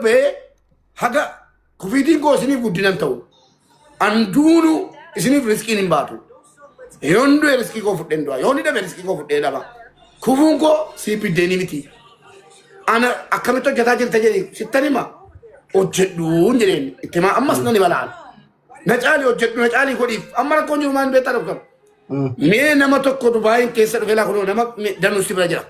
Ba'ee haga kufiitiin koo isiniif guddinan ta'u. An duunu isiniif riskiin hin baatu. Yoon du'e riskii koo fudheen du'a. Yoon hidhame riskii koo fudhee dhaba. Kufuun koo siif biddeenii miti. Ana akkamitti hojjetaa jirta jedhi sittan hima. Hojjedhuun jedheen itti himaa ammas nan hima laala. Na caali hojjedhu na caalii godhiif amma rakkoon jiru maal beektaa doktor. Mee nama tokko Dubaayin keessa dhufe laa kunoo nama danuu si bira jira.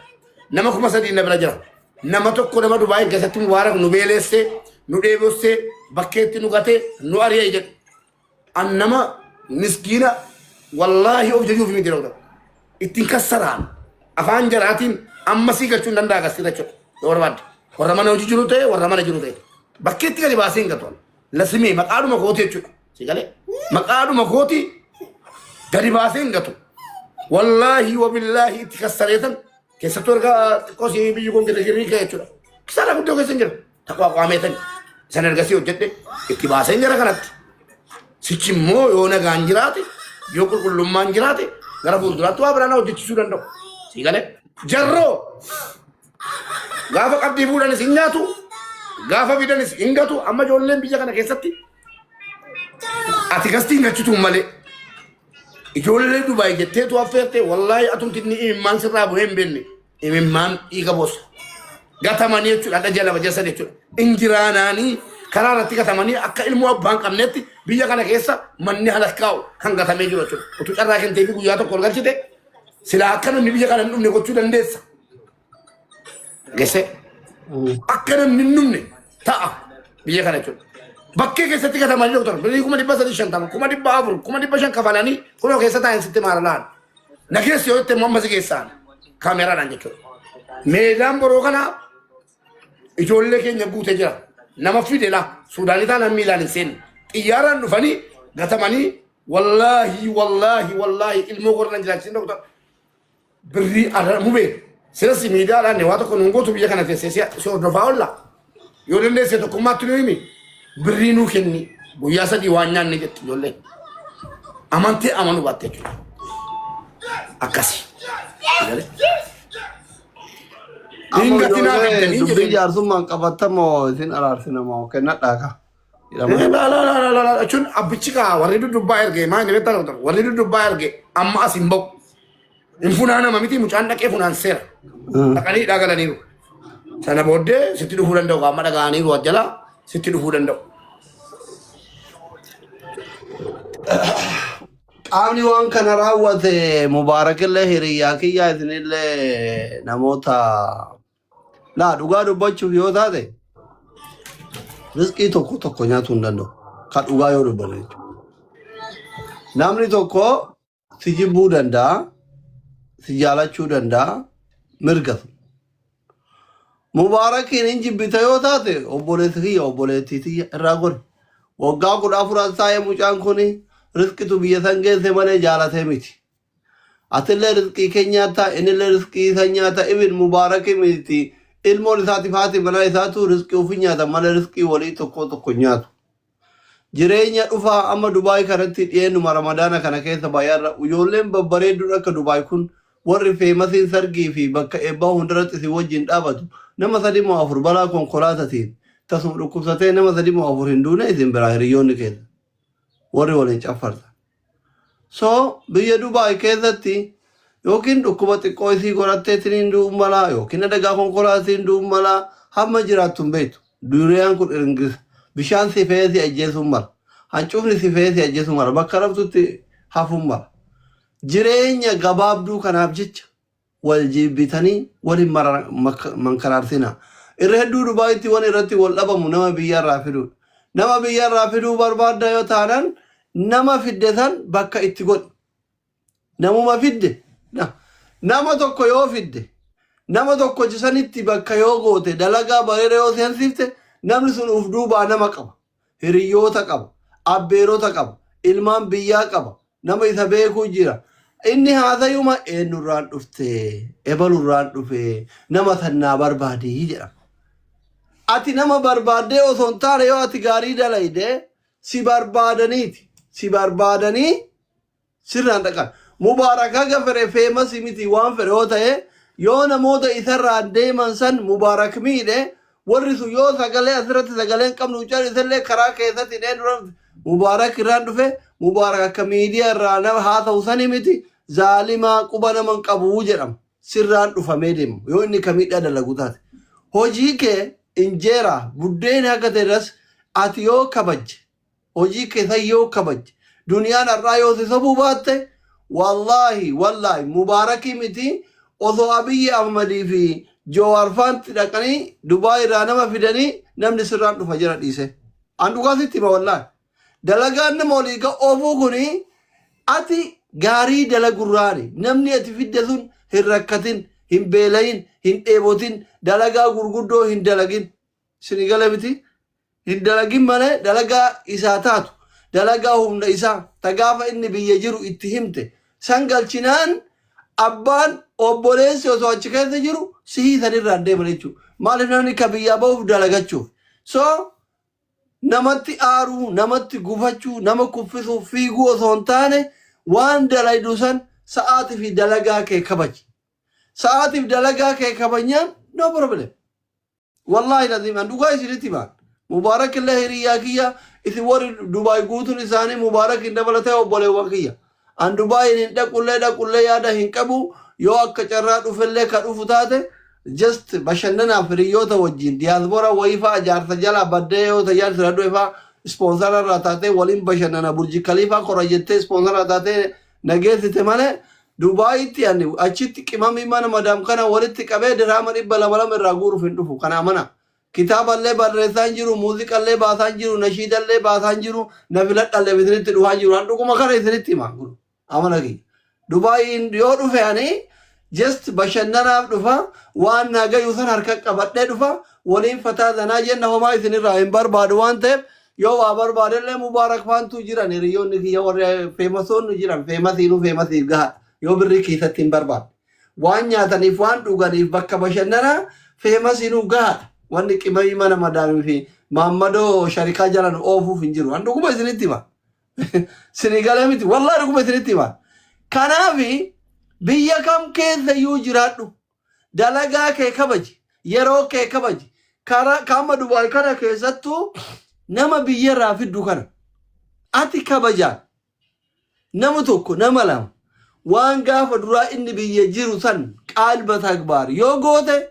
Nama 3000 na bira jira. Nama tokko nama Dubaayin keessatti Mubaarak nu beeleessee, nu dheebossee, bakkeetti nu gatee, nu ari'e jedhu. An nama miskiina wallaahi of jajuuf miti doktor. Ittiin kassaraan afaan jaraatiin amma sii galchuu hin danda'a agarsiisa jechuudha. Yoo barbaadde. Warra mana hojii jiru ta'e warra mana jiru ta'e. Bakkeetti gadi baasee hin gatu. Lasimee maqaadhuma kooti jechuudha. Si galee? Maqaadhuma kooti gadi baasee hin gatu. Wallaahi wabillaahi itti kassareetan keessattuu erga xiqqoo si biyyi kun girgirrii ka'e jechuudha. Kisaara guddoo keessa hin jiru. Taqwaaqwaameetan isan ergasii hojjedhe itti baaseen jara kanatti. Sichi immoo yoo nagaan jiraate yoo qulqullummaan jiraate gara fuulduraatti waa biraa na hojjechiisuu danda'u. Si galee? Jarroo gaafa qabdii fuudhanis hin nyaatu gaafa fidanis hin gatu amma ijoolleen biyya kana keessatti ati gastii hin galchituun malee Ijoollee Dubaay jetteetu affeerte wallaahi atumti inni imimmaan sirraa bu'ee hin beekne imimmaan dhiiga boossa. Gatamanii jechuudha hadha jala bajasan jechuudha. Injiraanaanii karaa irratti gatamanii akka ilmoo abbaa hin qabnetti biyya kana keessa manni halakkaa'u kan gatamee jiru jechuudha. Utuu carraa kenteefi guyyaa tokko ol galchite silaa akka namni biyya kana hin dhumne gochuu dandeessa. Gese akka namni hin dhumne ta'a biyya kana jechuudha. Bakkee keessatti gatamanii doktor birrii 350,000 400,000 500,000 kafalanii kunoo keessa taa'an sitti maara laal. Na keessa yoo itti immoo amma si keessaan kaameraadhaan jechuudha. Meedaan boroo kana ijoollee keenya guute jira. Nama fide laa Suudaanii taanaan miilaan hin seenne. Xiyyaaraan dhufanii gatamanii wallaahi wallaahi wallaahi ilmoo gornan jiraachisin doktor. Birrii arra mubee silas miidiyaadhaan waa tokko nuun gootu biyya kana teessee si hordofaa oolla. Yoo dandeesse tokkummaatti nu himi birrii nuu kenni guyyaa 3 waan nyaanne jetti ijoolleen. Amantee amanuu baatte jechuudha. Akkasi. Amma Hin gatinaa ijoollee fiddanii dubbii jedheen. jaarsummaan qabattamoo isin araarsina moo kennadhaa ka jedhama. La la la la la la jechuun abbichi kaa warri duddubbaa erge maa inni beektaa doktor warri dudubbaa erge amma as hin ba'u. Hin funaanama miti mucaan dhaqee funaanseera. Dhaqanii hidhaa galaniiru. Sana booddee sitti dhufuu danda'u amma dhaga'aniiru ajjala sitti dhufuu danda'u. Qaamni waan kana raawwate Mubaarakillee hiriyyaa kiyyaa isinillee namoota laa dhugaa dubbachuuf yoo taate riskii tokko tokko nyaatuu hin danda'u. Ka dhugaa yoo dubbanne jechuudha. Namni tokko si jibbuu danda'a, si jaalachuu danda'a, mirga sun. Mubaarakiin hin jibbita yoo taate obboleessi kiyya obboleettii tiyya irraa gori. Waggaa 14 as taa'ee mucaan kun rizqitu biyya san geesse malee jaalatee miti. Atillee rizqii kee nyaata, innillee rizqii isa nyaata, ibin mubaarakii miti. Ilmoon isaatiif haati manaa isaatu rizqii ofii nyaata malee rizqii walii tokko tokko hin nyaatu. Jireenya dhufaa amma Dubaay kanatti dhiyeenuma Ramadaana kana keessa baay'arra ijoolleen babbareedduun akka Dubaay kun warri feemasiin sargii fi bakka eebbaa hundarratti isin wajjin dhaabatu nama sadi moo afur balaa konkolaatatiin tasuma dhukkubsatee nama sadi moo afur hin duune isin biraa hiriyyoonni keessa warri waliin caffartan. So biyya Dubaay keessatti yookiin dhukkuba xiqqoo isii godhatteetiin du'uun malaa yookiin adagaa konkolaatiin du'uun malaa hamma jiraattu hin beektu. Duriyaan kun ingis bishaan si fe'ee si ajjeesuun mala. Hancufni si fe'ee si ajjeesuun mala. Bakka raftutti hafuun mala. Jireenya gabaabduu kanaaf jecha wal jibbitanii wal hin mankaraarsinaa. Irra hedduu Dubaayitti wan irratti wal dhabamu nama biyyarraa fiduudha. Nama biyyarraa fiduu barbaadda yoo taanan nama fidde san bakka itti godhi. Namuma fidde nama tokko yoo fidde nama tokko sanitti bakka yoo goote dalagaa bareeda yoo seensifte namni sun uf duubaa nama qaba. Hiriyyoota qaba. Abbeerota qaba. Ilmaan biyyaa qaba. Nama isa beekuu jira. Inni haasayuma eenyurraan dhufte ebalurraan dhufe nama sannaa barbaadii jedhama. Ati nama barbaaddee osoo hin taane yoo ati gaarii dalayde si barbaadaniiti. Si barbaadanii sirraan dhaqan. Mubaarak haga fedhe feemasi miti waan fedhe yoo ta'e yoo namoota isarraan deeman san Mubaarak miidhe Warri sun yoo sagalee asirratti sagalee hin qabnu mucaan isallee karaa keessatti hidhee dura Mubaarak irraan dhufe. Mubaarak akka miidiyaa irraa nama haa ta'u sani miti, zaalimaa quba nama hin qabu jedhama. Sirraan dhufamee deema yoo inni ka miidhaa dalagu taate. Hojii kee, injeeraa buddeena akka ta'e ati yoo kabajje, hojii kee san yoo kabajje, duniyaan har'aa yoo si sobuu baatte, wallaahi wallaahi, Mubaarakii miti, osoo Abiyyi Ahmadii fi Jowaar faanti dhaqanii Dubaay irraa nama fidanii, namni sirraan dhufa jira dhiise. An dhugaa sitti hima, wallaahi. Dalagaan nama olii ga oofuu kuni ati gaarii dalagurraani namni ati fidde sun hin rakkatin, hin beelayin, hin dheebotin, dalagaa gurguddoo hin dalagin. Sini gala miti? Hin dalagin malee, dalagaa isaa taatu, dalagaa humna isaa ta gaafa inni biyya jiru itti himte san galchinaan, abbaan obboleessi osoo achi keessa jiru sihii sanirraan deeman jechuudha. Maaliif namni ka biyyaa bahuuf dalagachuuf? So namatti aaruu, namatti gufachuu, nama kuffisuu, fiiguu osoo hin taane, waan dalaydu san sa'aatii fi dalagaa kee kabaji. Sa'aatii fi dalagaa kee kabajnaan no problem. Wallaahi laziim, an dhugaa isinitti himaan. Mubaarak illee hiriyyaa kiyya, isin warri Dubaay guutuun isaanii Mubaarak hin dabalatee obboleewwan kiyya. An Dubaayin hin dhaqullee dhaqullee yaada hin qabu. Yoo akka carraa dhufellee ka dhufu taate, just bashannanaaf hiriyyoota wajjin diyaaspoora wayii fa'a jaarsa jalaa baddee yoo tajaajila du'e fa'a sponsor irraa taatee waliin bashannana, Burji Kaliifaa kora jettee sponsor irraa taatee nageessite malee, Dubaayitti ani achitti qimamii mana madaam kana walitti qabee dirhaama 200 lama irraa guuruuf hin dhufu. Kana amana. Kitaaballee barreessaa hin jiru, muuziqallee baasaa hin jiru, nashiidallee baasaa hin jiru, na filadhallee isinitti dhufaa hin jiru. An dhuguma kana isinitti hima. Amana kiyya. Dubaayiin yoo dhufe ani just bashannanaaf dhufa, waan naa gayu san harka qabadhee dhufa, waliin fataa zanaa jenna. Homaa isinirraa hin barbaadu waan ta'eef, yoo waa barbaadellee Mubaarak faantuu jiran, hiriyoonni kiyya warri famousoonni jiran, famousiinuu famousiif gaha. Yoo birrii keessatti hin barbaadne, waan nyaataniif, waan dhuganiif, bakka bashannanaa famousiinuu gahaadha. Wanni qimamii mana madaamii fi maammadoo sharikaa jalan oofuuf hin jiru. An dhuguma isinitti hima. Sinii galee miti? Wallaahi dhuguma isinitti hima. Kanaafi biyya kam keessa iyyuu jiraadhu, dalagaa kee kabaji, yeroo kee kabaji. Karaa kaama Dubaay kana keessattuu nama biyyarraa fiddu kana ati kabajaan nama tokko, nama lama, waan gaafa duraa inni biyya jiru san qaalba tagbaar yoo goote,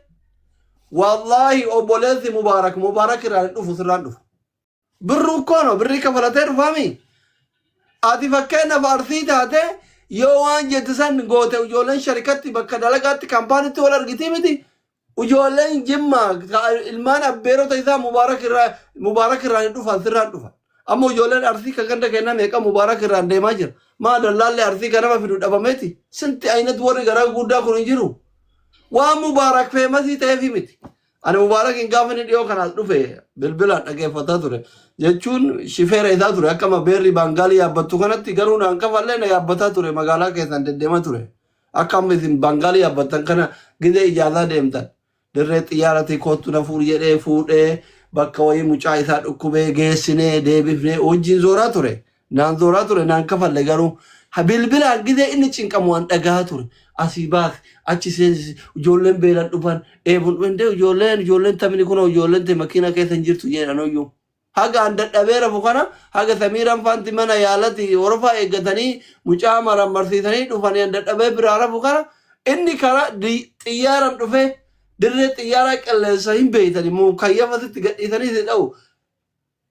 wallaahi obboleessi Mubaarak Mubaarak irraan hin dhufu, sirraan dhufu. Birruu kono birrii kafalatee dhufaami. Ati fakkeenyaaf Arsii taate, yoo waan jette san goote, ijoolleen sharikatti, bakka dalagaatti, kaampaanitti wal argitii miti. Ijoolleen Jimmaa ilmaan abbeerota isaa Mubaarak irraa hin dhufan, sirraan dhufan. Amma ijoolleen Arsii kan ganda kennaa meeqa Mubaarak irraan deemaa jira. Maa dallaallee Arsii kan nama fidu dhabameeti. Sinti aynat warri garaa guddaa kun hin jiru. Waan Mubaarak famousii ta'eefi miti. Ani Mubaarakiin gaafa inni dhiyoo kanaas dhufe bilbilaan dhageeffataa ture. Jechuun shifeera isaa ture, akkama beerri Baangaalii yaabbattu kanatti garuu naan kafallee na yaabbataa ture, magaalaa keessaan deddeemaa ture. Akka amma isin Baangaalii yaabbattan kana gizee ijaazaa deemtan. Dirree xiyyaaratii koottu na fuudhi jedhee fuudhee, bakka wayii mucaa isaa dhukkubee geessinee deebifnee wajjin zooraa ture. Naan zooraa ture, naan kafalle garuu. Bilbilaan gizee inni cinqamu waan dhagahaa ture. Asii baasi, achi seensisi, ijoolleen beelan dhufan, dheebuun dhufan, dee ijoolleen tamini kunoo ijoolleen ta'e makiina keessa hin jirtu jedhan oyyuu. Haga an dadhabee rafu kana, haga Samiiraan faanti mana yaalati horofaa eeggatanii mucaa maran barsiisanii dhufanii, an dadhabee biraa rafu kana, inni karaa xiyyaaraan dhufee dirree xiyyaaraa qilleensa hin beeytani mukayyafa sitti gadhiisanii si dha'u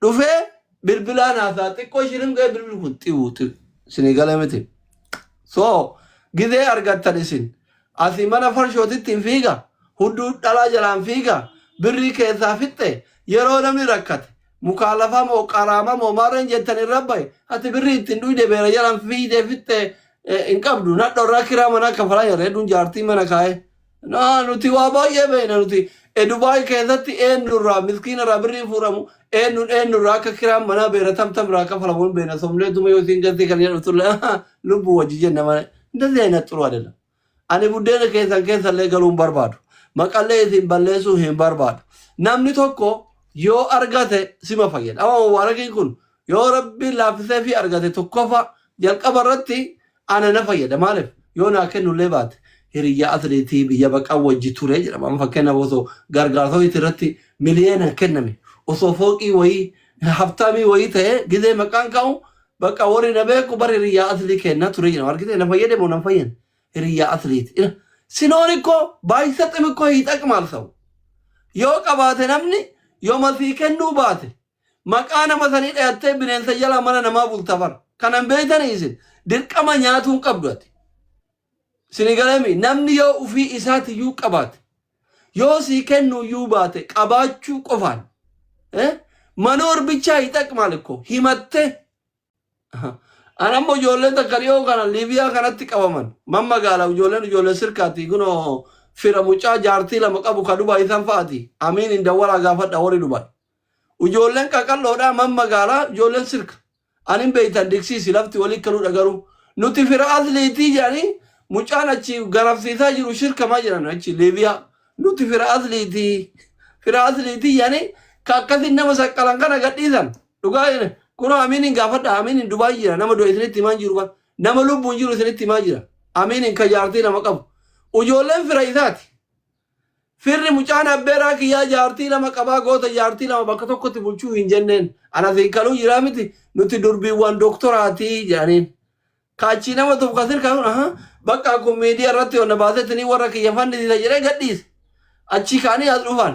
dhufee bilbilaan haasaa xiqqoo ishiin ga'ee bilbil kun xiwu xiwu isinii galee miti? So gizee argattan isin asii mana farshootitti hin fiiga, hudduu dhalaa jalaan fiiga, birrii keessaa fixxe. Yeroo namni rakkate mukaalafaa moo qaraama moo maarreen jettan irra bahe, ati birrii ittiin dhuyde beera jalaan fiigdee fixxe, hin qabdu. Nadho irraa kiraa manaa kafalaa jira hedduun jaartii mana kaa'ee. Naa nuti waa baay'ee beekna nuti. Dubaay keessatti eenyurraa miskiina irraa birriin fuudhamu, eenyuun eenyurraa akka kiraan manaa beera tamtam irraa kafalamu hin beekna. Somneetuma yoo isiin galtee kan jedhu tulle lubbuu wajji jenna malee. እንደዚህ አይነት ጥሩ አይደለም። Ani buddeena keessan keessallee galuu hin barbaadu. Maqallee isin balleessuu hin barbaadu. Namni tokko yoo argate sima fayyada. Amma Mubaarakiin kun yoo Rabbiin laaffisee fi argate, tokkoffaa jalqaba irratti ana na fayyada. Maaliif? Yoo naa kennullee baate, Hiriyyaa atleetii biyya baqaa wajji ture jedhama. Amma fakkeenyaaf osoo gargaarsa wayii irratti miliyoonaan kenname, osoo fooqii wayii haftaamii wayii ta'ee, gizee maqaan ka'u bakka warri na beeku bar hiriyyaa atlii kennaa ture jedhama. Argitee, na fayyade moo nan fayyade? Hiriyyaa atliiti. ሲኖር እኮ ባይሰጥም እኮ ይጠቅማል ሰው። Yoo qabaate, namni yoo masii kennuu baate, maqaa nama sanii dhayattee bineensa jala mana namaa bulta bar. Kanan beeytanii isin dirqama nyaatuu hin qabdu ati. Isin galami, namni yoo ufii isaatiyyuu qabaate, yoo sii kennuyyuu baate, qabaachuu qofaan መኖር ብቻ ይጠቅማል እኮ himattee. Anammoo ijoolleen takka dhiyoo kana Liibiyaa kanatti qabaman. Man magaalaa ijoolleen ijoollee sirkaati, kunoo fira mucaa jaartii lama qabu ka Dubaay isaan fa'aati. Amiin hin dawwalaa gaafadha warri Dubaay. Ijoolleen qaqalloodhaa man magaalaa ijoolleen sirka. Anin beeytan diksiisi lafti walii kaluudha, garuu nuti fira asliitii jedhanii mucaan achi garafsiisaa jiru shirkamaa jiran achi Liibiyaa. Nuti fira asliitii, fira asliitii jedhanii ka akkasin nama saqqalan kana gadhiisan. Dhugaa jedhe. Kunoo Amiin gaafadha. Amiin Dubaay jira. Nama du'e isinitti himaa jiru kan nama lubbuun jiru isinitti himaa jira. Amiin ka jaartii lama qabu. Ijoolleen fira isaati. Firri mucaan abbeeraa kiyyaa jaartii lama qabaa, goota jaartii lama bakka tokkotti bulchuu hin jenneen. Ana siin kaluu jiraa miti, nuti durbiiwwan doktoraatii jedhaniin. Kaachii nama tokko kasir kan aha bakka kun miidiyaa irratti onna baasettanii warra kiyya fannisiisa jedhee gadhiise. Achi kaanii as dhufan.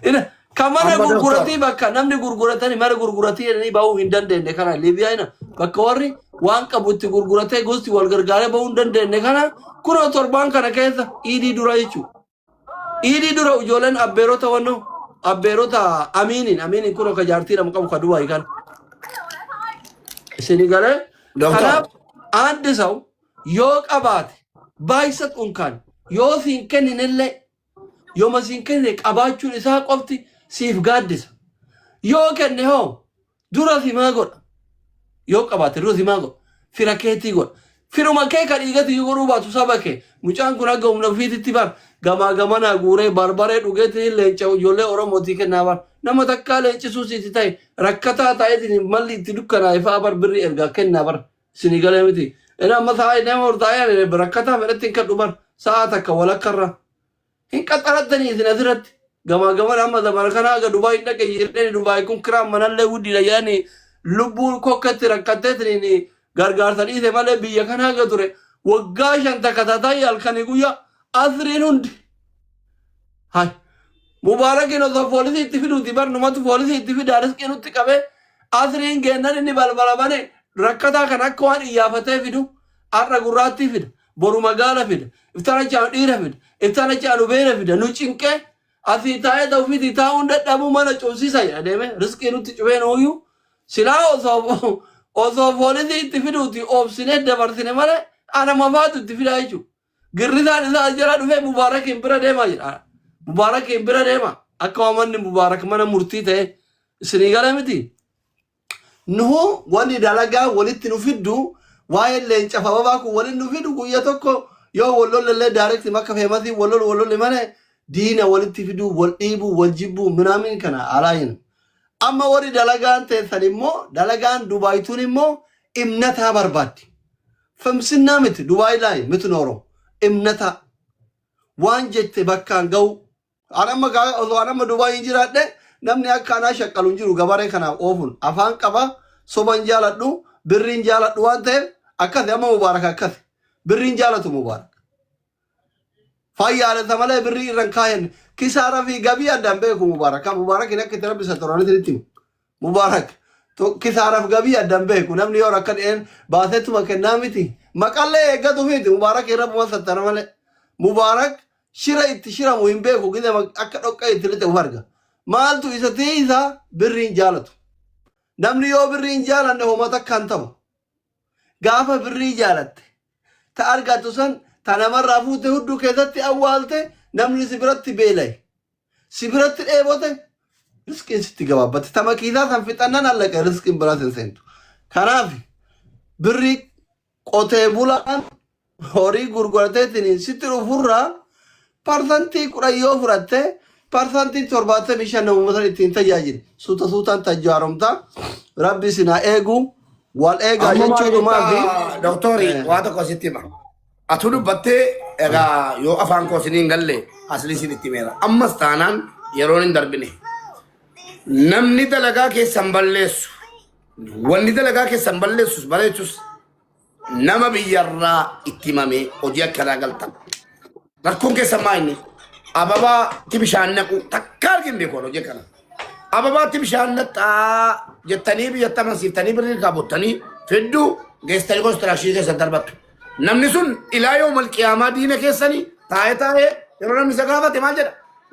Ina ka mana Amma doktor. gurguratii, bakka namni gurguratanii mana gurguratii jedhanii bahuu hin dandeenye kana, Liibiyaa ina bakka warri waan qabu itti gurguratee gosti wal gargaaree bahuu hin dandeenye kana, kunoo torbaan kana keessa iidii dura jechuudha. Iidii dura ijoolleen abbeerota wannoo abbeerota Amiiniin kunoo ka jaartii lama qabu ka Dubaay kana. Isinii galee? Doktor. Kanaaf አንድ ሰው yoo qabaate ባይሰጥ እንኳን, yoo siin kenninellee, yooma siin kenne, qabaachuun isaa qofti siif gaaddisa. Yoo kenne hoo, dura simaa godha. Yoo qabaate dura simaa godha. Fira keetii godha. Firuma kee kan dhiigatti yoo godhuu baatu, saba kee. Mucaan kun akka humna ofiititti bar gamaa gamanaa guuree barbaree dhugeetiin leenca ijoollee Oromootii kennaa bar. Nama takkaa leencisuu siiti ta'e rakkataa ta'eetiin malli itti dukkanaa'e fa'aa bar birri ergaa kennaa bar. Isinii galee miti? Inni amma sa'a nama hortaa'ee rakkataa fedhatti hin kadhu bar, sa'a takka walakkarra. Hin qaxarattanii isin asirratti. Gamaa gamana amma zamana kana aga Dubaay hin dhaqe jedhanii, Dubaay kun kiraan manallee guddiidha jedhanii lubbuun kokkatti rakkatteetiin gargaarsa dhiise malee, biyya kana haga ture waggaa 5 takka taataayii halkanii guyyaa asriin hundi. Hay. Mubaarakiin osoo poolisii itti fiduuti bar, numatu poolisii itti fidaa riskii nutti qabee, asriin geennan inni balbala bane rakkataa kan akka waan iyyaafatee fidu, har'a gurraattii fida, boru magaala fida, iftaan achi aanu dhiira fida, iftaan achi aanu beera fida, nu cinqee asii taa'ee ta'uufiitii taa'uun dadhabuu mana cufsiisa jedha deeme riskii nutti cufee nuuyyuu silaa osoo poolisii itti fiduuti oobsinee dabarsine malee ana mafaatu itti fidaa jechuudha. Girrisaan isaa as jala dhufee Mubaarakiin bira deema jedha. Mubaarakiin bira deema. Akka manni Mubaarak mana murtii ta'e isinii gala miti? Nuhu wanni dalagaa walitti nu fiddu, waa'ee leenca ababaa kun walitti nu fidu, guyya tokko yoo wal lollallee direct makka feemasii wal lolu wal lolli malee diina walitti fiduu, wal dhiibuu, wal jibbuu minaamin kana alaayin. Amma warri dalagaan teessan immoo, dalagaan Dubaayituun immoo imnataa barbaaddi. Famsinnaa miti Dubaay laay miti nooroo imnataa waan jette bakkaan ga'u. An amma osoo an amma Dubaay hin jiraadhe, namni akka anaa shaqqalu hin jiru. Gabaree kanaaf oofuun afaan qaba, soban jaaladhu, birriin jaaladhu waan ta'eef akkasi. Amma Mubaarak akkasi birriin jaalatu. Mubaarak fayyaalessa malee birrii irra hin kaayan, kisaara fi gabii addaan beeku Mubaarak. Kan Mubaarakin akka itti rabbi satoranitti itti himu. Mubaarak kisaaraaf gabii addaan beeku. Namni yoo rakka dheen baaseetuma kennaa miti, maqallee eeggatu miti. Mubaarak rabbuma sattara malee Mubaarak shira itti shiramu hin beeku. Gide akka dhoqqee itti lixe uf arga. Maaltu isa tiisa? Birriin jaalatu. Namni yoo birriin jaalanne homa takka hin ta'u. Gaafa birrii jaalatte, ta argattu san ta namarraa fuute hudduu keessatti awwaalte, namni si biratti beela'e, si biratti dheebote, riskiin sitti gabaabbate. Ta makiisaa san fixannan allaqe, riskiin biraas hin seentu. Kanaaf birrii qotee bulaan horii gurgurateetiin sitti dhufurraa 10% yoo fudhatte, 75% namuma san ittiin tajaajile. Suuta suutaan tajjaaromta. Rabbi isin haa eegu, wal eegaa Amma maal jechuudhumaa fi jettaa doktori? Waa tokko sitti hima. Atu dubbattee egaa yoo afaan koo isiniin galle asli isin itti himeera. Ammas taanaan yeroon hin darbine. Namni dalagaa keessan balleessu, wanni dalagaa keessan balleessus bareechus nama biyyarraa itti himamee hojii akkanaa galtan. Rakkoon keessan maa inni? Ababaatti bishaan naqu takka argin beeku hojii akkana. Ababaatti bishaan naqxaa jettanii biyyatti amansiiftanii birrii kaabottanii fidduu geessitanii konistirakshinii keessan darbattu. Namni sun ilaa yoo malqiyaamaa diina keessanii taa'ee taa'ee yeroo namni isa gaafate maal jedha?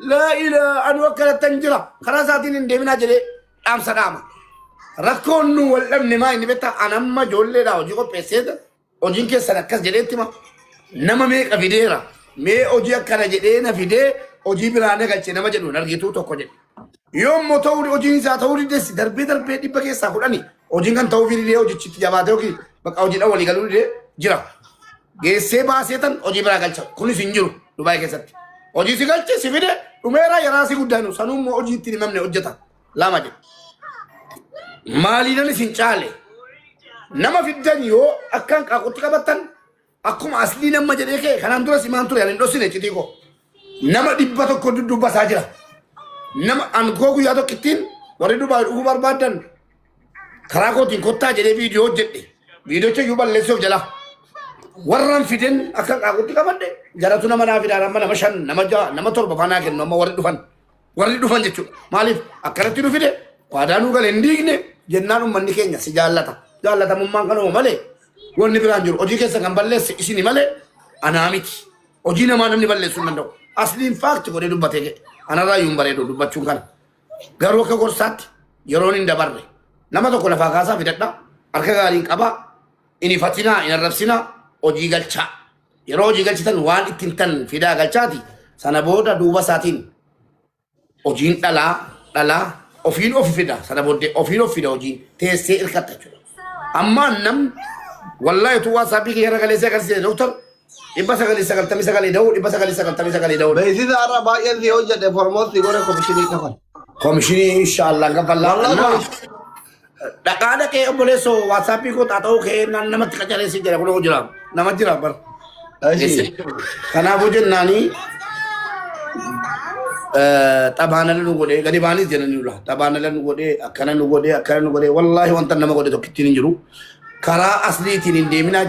Laa ilaa anu akkanattan jira karaa isaatiin hin deeminaa jedhee dhaamsa dhaama. Rakkoon nu wal dhabne maa inni beektaa? An amma ijoolleedhaa hojii qopheessee hojiin keessan akkas jedheetti hima. Nama meeqa fideera? Mee hojii akkana jedhee na fidee hojii biraa na galche nama jedhu hin argituu tokko jedhe. Yoo immoo ta'uu hojiin isaa ta'uu dides darbee darbee 100 keessaa 10 hojiin kan ta'uu didee hojichi itti jabaatee yookiin bakka hojiidhaan walii galuu didee jira. Geessee baasee tan hojii biraa galcha. Kunis hin jiru Dubaay keessatti. Hojii si galche si fide dhumeera yaraa si guddaanu sanuu immoo hojii ittiin himamne hojjeta. Lama jedhe. Maaliinan isin caale? Nama fiddan yoo akka hanqaaqutti qabattan akkuma aslii nama jedhee kee kanaan dura simaan ture ani hin dhossine citii koo. Nama 100 dudduuba isaa jira. Nama ankoo guyyaa tokkittiin warri Dubaay dhufuu barbaadan karaa kootiin kottaa jedhee viidiyoo hojjedhe. Viidiyocha iyyuu balleessuuf jala. Warran fiden akka hanqaaqutti qabadhe jaratu nama naa fidaan amma nama shan nama ja'a nama torba faanaa kennu amma warri dhufan. Warri dhufan jechuudha. Maaliif akkanatti nu fide waadaa nu gale hin diigne jennaan uummanni keenya si jaallata. Jaallatamummaan kanuma malee wanni biraan jiru. Hojii keessa kan balleesse isini malee anaa miti. Hojii namaa namni balleessuu hin danda'u. Asliin fact godhee dubbatee jedhe. Anarraa iyyuu hin bareedu dubbachuun kana. Garuu akka gorsaatti yeroon hin dabarre. Nama tokko lafaa kaasaa fidadha. Harka gaariin qabaa. Hin ifatinaa, hin arrabsinaa. Hojii galchaa. Yeroo hojii galchitan waan ittiin tan fidaa galchaati. Sana booda duuba isaatiin hojiin dhalaa dhalaa ofiin ofi fida. Sana booddee ofiin of fida hojiin teessee hirkatta jechuudha. Ammaa nam wallahi utuu WhatsAppii kiyya irra galeessee agarsiise doktor 999 da'uu 999 da'uu. Beeksisa har'a baay'een si hojjedhe formoos si godhe komishinii kafal. Komishinii inshaallah kafallaa. Wallahi komishinii. Dhaqaa dhaqee obboleessoo WhatsAppii koo xaaxa'uu kee naan namatti qacareessi jira kunoo jira nama jira bar. Ashi. Kanaafuu jennaanii xabaanala nu godhee gadi baanis jedhanii nula xabaanala nu godhee akkana nu godhee akkana nu godhee wallaahi wanta nama godhe tokkittiin hin jiru karaa asliitiin hin deeminaa.